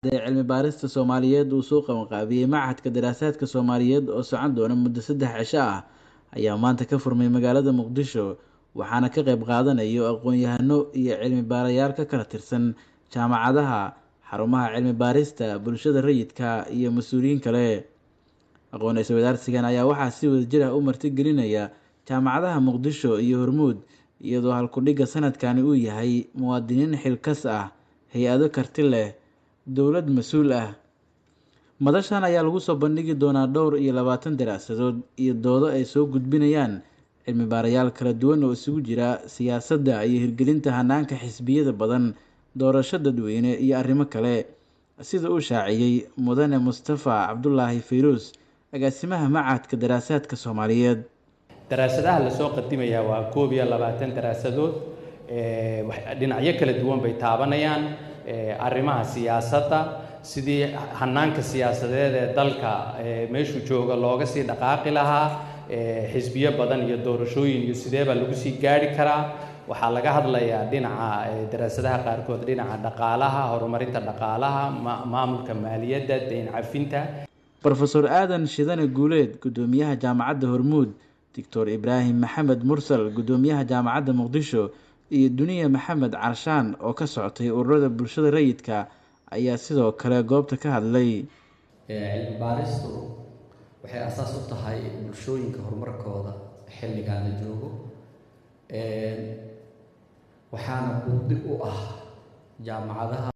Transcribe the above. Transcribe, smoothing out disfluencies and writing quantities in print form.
Ee cilmi baarista Soomaaliyeed uu soo qabanqaabiyey Machadka Daraasaadka Soomaaliyeed oo socon doona muddo 3 cisho ah ayaa maanta ka furmay magaalada Muqdisho, waxaana ka qayb qaadanayo aqoon-yahano iyo cilmi baarayaal ka kala tirsan jaamacadaha, xarumaha cilmi baarista, bulshada rayidka iyo mas'uuliyiin kale. Aqoon isweydaarsigan ayaa waxaa si wadajir ah u martigelinaya jaamacadaha Muqdisho iyo Hormuud, iyadoo halku-dhigga sanadkani uu yahay muwaadiniin xilkas ah, hay'ado karti leh, dowlad mas'uul ah. Madashan ayaa lagu soo bandhigi doonaa dhowr iyo 20 daraasadood iyo doodo ay soo gudbinayaan cilmi baarayaal kala duwan oo isugu jira siyaasadda iyo hirgelinta hanaanka xisbiyada badan, doorasho dadweyne iyo arrimo kale, sida uu shaaciyey Mudane Mustafa Cabdulaahi Fayruus, agaasimaha Machadka Daraasaadka Soomaaliyeed. Daraasadaha lasoo qadimayaa waa 21 daraasadood, dhinacyo kala duwan bay taabanayaan: arrimaha siyaasadda, sidii hanaanka siyaasadeed ee dalka meeshuu jooga looga sii dhaqaaqi lahaa, xisbiyo badan iyo doorashooyin iyo sidee baa lagu sii gaari karaa. Waxaa laga hadlayaa dhinaca daraasadaha qaarkood dhinaca dhaqaalaha, horumarinta dhaqaalaha, maamulka maaliyadda, deyn cafinta. Brofesor Aadan Shidane Guuleed, guddoomiyaha Jaamacadda Hormuud, Doctor Ibraahim Maxamed Mursal, guddoomiyaha Jaamacadda Muqdisho, iyo Duniya Maxamed Carshaan oo ka socotay ururada bulshada rayidka ayaa sidoo kale goobta ka hadlay. Cilmi baaristu waxay asaas u tahay bulshooyinka horumarkooda xilligan la joogo, waxaana buddhig u ah jaamacadaha.